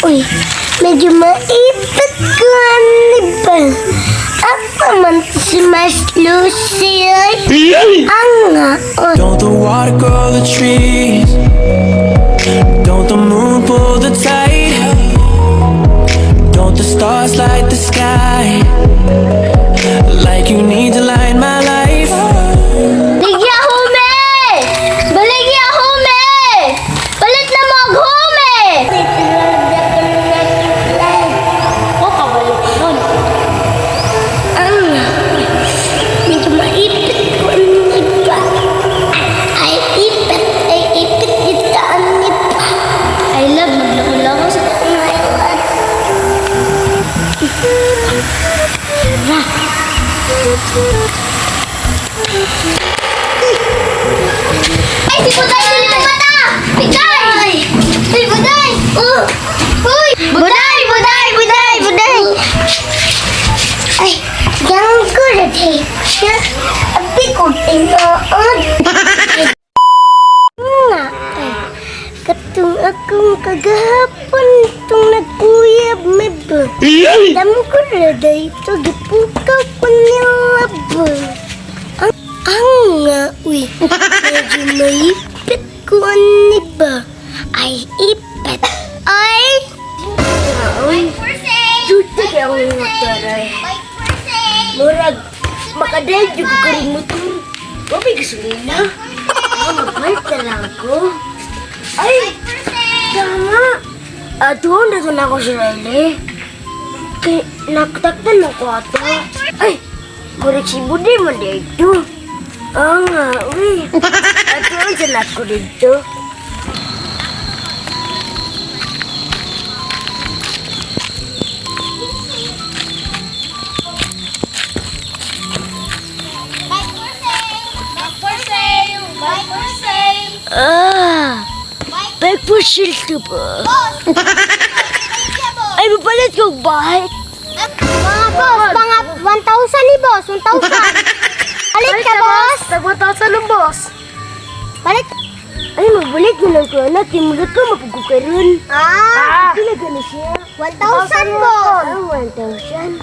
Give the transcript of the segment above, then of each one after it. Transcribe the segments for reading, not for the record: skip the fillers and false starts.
Uy, medyo maipit ko ani ba? Ako man si Mas Lucy ay. Ang nga, oh. Don't the water grow the trees? Don't the moon pull the tide? Don't the stars light the sky? Like you need to light my life? Baligya home! Baligya home! Palit na mo og home! Ko kabalo ko nun. Ang medyo maipit ko ang iba. Ay ipit kita ang iba. I love maglako-lako sa ngayon. Ay, si Buday! Dili mo mata! Buday! Ay, Buday! Oh! Uy! Buday! Buday! Buday! Buday! Ay, yang ko na day. Abi ko tinuod. Nga, ay, katong akong kagahapon itong nagkuyab may ba. Dam ko na day ito, gipukaw ko nila ba. Ang nga, uy. Medyo maipit ko ani ba? Ay, ipit. Ay! Uy. Juta kaya akong motor ay. Murag, makadahil yung ko rin motor. Wabay gasolina. Ah, magbalik na lang ako. Ay! Tama! Atuon na na ako si Riley. Kay, nakataktan mo ko ato. Ay! Murag si Budi man dito. Oo nga, uy. Atuon sa nako dito. Ah! Bike for sale ka ba? Ay, mapalit kong bike. Mga boss, mga 1,000 ni boss, 1,000. Palit ka, boss. Tag 1,000 ng boss. Palit. Ay, magbalik na lang ko, anak. Timulat ko, mapugukaroon. Ah, Talaga na siya. 1,000, boss. Ah, 1,000.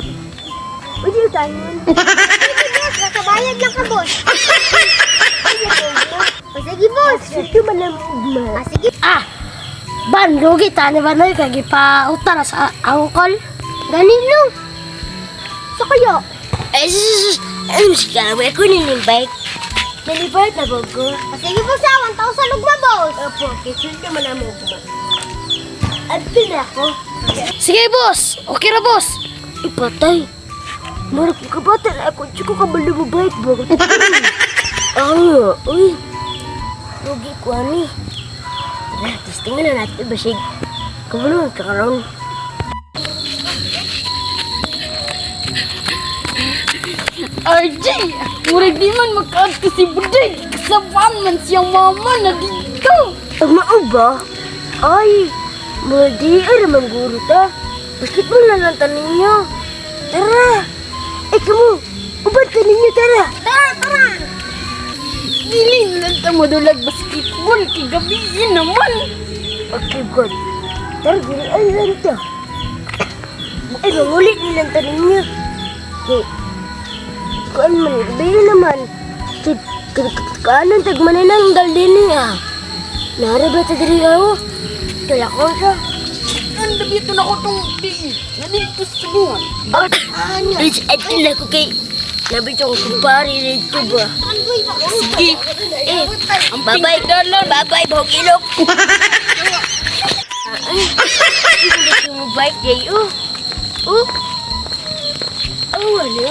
Pwede tayo yun. Sige, boss, nakabayad lang ka, boss. O, sige, boss. Ito man lang ugma. Ah, sige. Ah, ban, lugi, tani ba noy, kay gipa-uta na sa angkol. Gani no. Sa kaya? Ay, sus, ay, mas kalawa ko nining bike. Nalibad na ba ko? O, sige, boss, ah, 1,000 ugma, boss. Opo, kasi ito man ang ugma. Adto na ako. Sige, boss. Okay ra, boss. Ipatay. Murag ko kabata na ako. Di ko kabalo mo bike ba? Ah, uy. Lugi ko ani. Tara, testingan na natin basig. Kabalo ka karon. RJ, murag di man makaadto si Buday. Kasabaan man siyang mama na dito. Ang mao ba? Ay, murag di ay ramang guro ta. Basketball na lang ta ninyo. Tara. Ay, kamo. Ubad ka ninyo, tara. Tara, tara. Dili na lang ta modulag basketball kay gabi naman. Okay, good. Tara, dili ay lang ta. Ay, mangulit na lang ta ninyo. Kay, kuan man, gabi naman. Kay, kaanan tag manananggal din niya. Nara ba ta diri ako? Tala ko siya. Ang dito na ko tong tii. Nandito sa buwan. Rich, at na ko kay Nabit akong kumpare dito ba? Sige. Eh, babay, babay, buhok ilok. Ay, hindi ko mo bike day, oh. Oh. Oh, ano?